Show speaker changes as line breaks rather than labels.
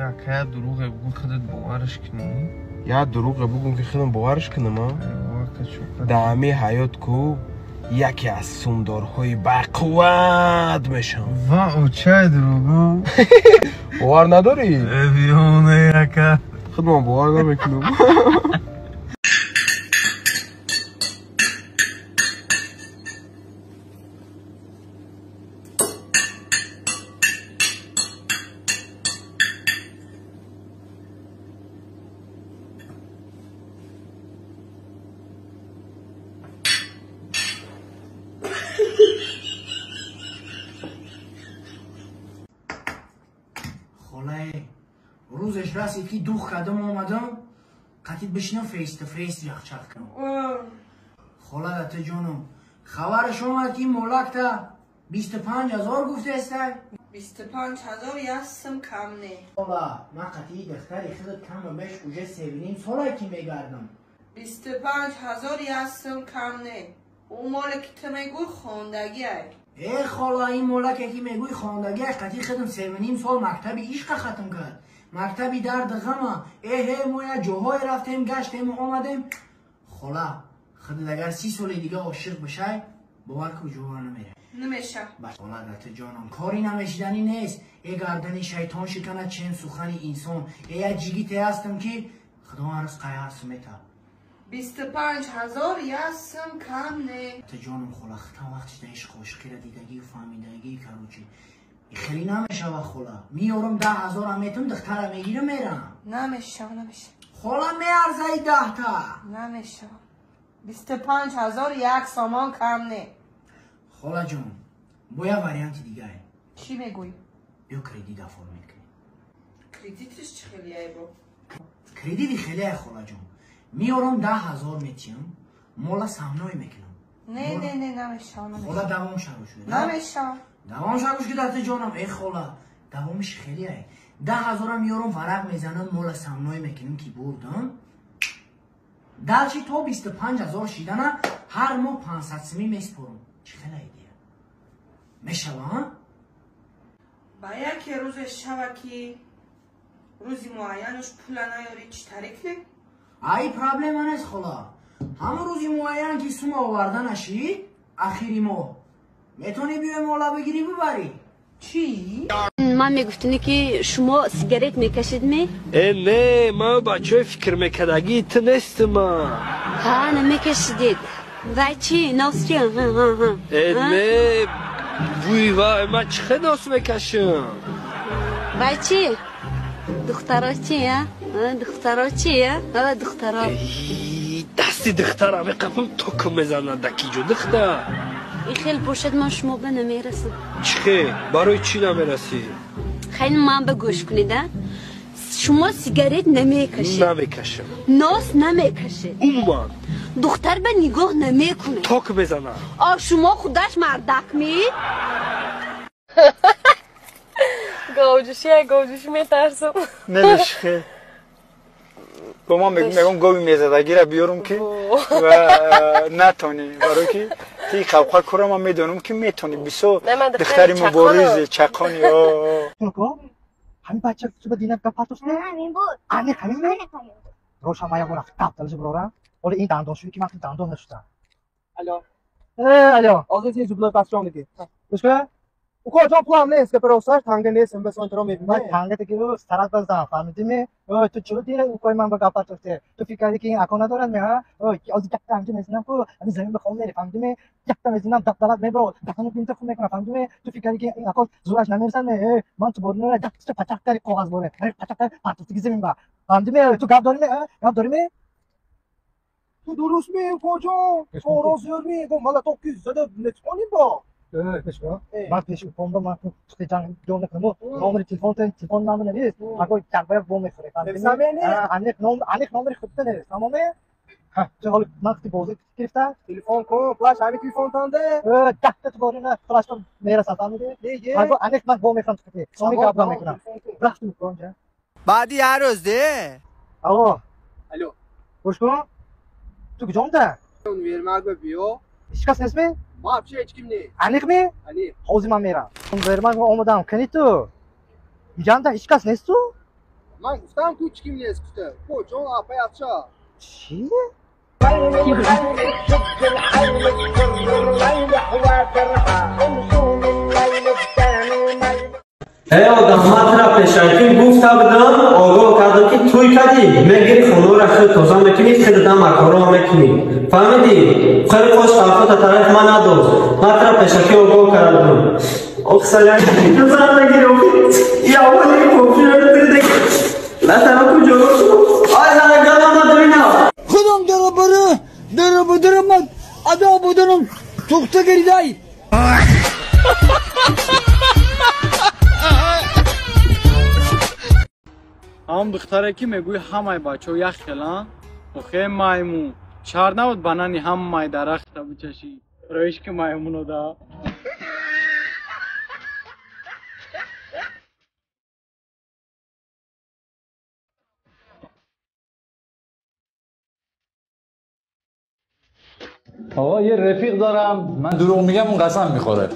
Яка дурӯғе бугун худат боварш кунӣ?
Я дурӯғе бугун ки худам боварш кунам, а? Дар ҳамин ҳаёт ку яке аз сумдорҳои бақувват мешавам.
Ва очай дурӯғу?
Бовар надорӣ?
Биёне яка.
Худман бовар намекунам.
Рӯзеш расид ки дух кардам омадам, қатид бишинам фейс ту фейс яхчақ кунам. Хола дата ҷонум, хабараш омад ки молакта 25 000 гуфтестай.
25 000 ясм кам не.
Хола, ман қатии духтари худат каму беш уже 3,5 солае ки мегардам.
25 000 ясм кам не. Ӯ моле ки ту мегӯй хондагиай.
Э хола, ин молаке ки мегӯй хондагиай, қатии худам 3,5 сол мактаби ишқа хатм кард. Мактаби дарди ғама. Эҳе, мо як ҷоҳое рафтем, гаштему омадем. Хола, худат агар 30 соли дига ошиқ бишай, бовар ку ҷоа намера.
Намеша.
Хола дата ҷонам, кори намешиданӣ нест. Э гардани шайтон шиканад чен сухани инсон. Э як ҷигите ҳастам ки худованд ризқай ҳар сумета.
25 000 ясм кам не.
Дата ҷонам, хола, хитам вақтиш да ишқ ошиқира дидагию фаҳмидагӣ, короче. Хеле намешава хола. Миёрам 10 000-ам метам, духтара мегирам мерам.
Намешава, намешава.
Хола меарзаи 10-та.
Намешава. 25 000 як сомон кам не.
Хола ҷон, бо як варианти дигае.
Чӣ мегӯӣ?
Биё кредит оформить кунем.
Кредитиш чӣ хелияй бо?
Кредити хелияй хола ҷон. Миёрам 10 000 метиҳам, мола самной мекунам.
Не, не, не, намешава, намешава.
Хола давом шаро шуд.
Намешава.
Давом шагӯш ки дата ҷонам, э хола, давомиш хелияй. 10 000-ам меёрам, варақ мезанам, мола самной мекунам ки бурдам. Дальше то 25 000 шидана ҳар моҳ 500 сумӣ меспорам. Чӣ хела идея? Мешава, а?
Ба яке рӯзе шава ки рӯзи муайянуш пула наёрӣ, чӣ тариқ не?
Ай проблема нест хола. Ҳамон рӯзи муайян ки сума оварда нашид, ахири моҳ метавонӣ биёй мола бигирӣ бибарӣ.
Чӣ?
Ман мегуфтинӣ ки шумо сигарет мекашид ме?
Э не, ман бачаи фикр мекардагии ту нестима.
Ҳа, намекашидед. Вай чӣ? Нос чи?
Э не, бӯи вай, ман чӣ хел нос мекашам?
Вай чӣ? Духтаро чи, а? Духтаро чи, а? Духтаро.
Дасти духтара меқапам, токум мезанад даки ҷо духтар.
Ин хел бошад, ман шумо ба намерасам.
Чӣ хел? Барои чӣ намерасӣ?
Хеле ман ба гӯш кунед, а? Шумо сигарет намекашед.
Намекашам.
Нос намекашед.
Умуман.
Духтар ба нигоҳ намекунед.
Ток мезанад.
А шумо худаш мардак ми?
Говҷӯшӣ, як говҷӯшӣ метарсам.
Нелиш хел. Бо ман мегӯм гови мезадагира биёрум ки ва натонӣ, барои ки ти қавқа кура ман медонам ки метонӣ бисёр духтари муборизи чақони.
Ҳамин бача суба дина гап партош не?
Ҳамин буд.
Аниқ ҳамин не? Роша ман як бор тап талаша бирорам. Ҳоло ин дандоншӯӣ ки ман дандон нашудам.
Алло.
Э, алло.
Ҳозир сен зубной пасчоники.
Гӯш кун.
Уко ҷон, пулам нест, гапиросаш танга нест, бес онтаро мебинӣ.
Ман танга таки сарат баздан, фаҳмидӣ? Ой, ту чиро дира укои ман ба гап партофте? Ту фикр кардӣ ки ин ако надорад ме, ҳа? Ой, ҳозир якта ҳамҷо мезанам ку, ҳамин замин ба хом мери, фаҳмидӣ? Якта мезанам, дабдалат мебро, даҳану бинта хун мекунам, фаҳмидӣ? Ту фикр кардӣ ки ин ако зӯраш намерасад ме? Э, ман ту боринора якта пачақ кари коғаз боре, пачақ кари партофтиги замин ба. Фаҳмидӣ? Ту гап дорӣ ме, гап дорӣ ме?
Ту дуруст ме, уко ҷон? Короз ёр ме, гум мала то зада нетоним бо.
Ман пеши укомба ман ҷон накунам, номери телефон телефон номер навис, ако якбаяк бо мехӯре. Аниқ ном, аниқ номери худта навис, тамоме? Ту ҳоли ман хути бозӣ гирифта?
Телефон кун, флаш ҳами телефонтонде?
Якта ту борина флаш мерасад, фаҳмидӣ? Ако аниқ ман бо мехӯрам ту соми гап намекунам. Рафтум уконҷа.
Баъди як рӯз де.
Алло.
Алло.
Гӯш кун. Ту куҷомда?
Универмаг ба биё.
Ҳеҷ кас нестми?
Вообще ҳеҷ ким нест.
Аниқ ми?
Аниқ.
Ҳозир ман мерам. Ман омадам, кани ту? Иҷанда ҳеҷ кас нест ту?
Ман гуфтам ку ҳеҷ ким нест гуфта. Ко ҷон апай афша.
Чӣ?
Эй одам, ман тура пешакӣ гуфта будам, огоҳ кардам ки тӯй кардӣ, мегири хонаро худ тоза мекунӣ, худатам макоро мекунӣ. Фаҳмидӣ? Хеле қош ҳарфота тарафи ман надоз. Ман тура пешакӣ огоҳ кардам. Ох, салям, зан нагир, охи. Яволи кофир натана куҷо? Ай, зана галам надорина.
Худам дарабара, дарабадарамад, адо буданам, тухта гиридай.
Ҳамон духтаре ки мегӯи ҳамаи бачаҳо як хеланд, охе маймун, шар набуд ба нани ҳамаи дарахта бичашӣ, роиш ки маймуно да.
آقا یه رفیق دارم، من دروغ میگم اون قسم میخوره.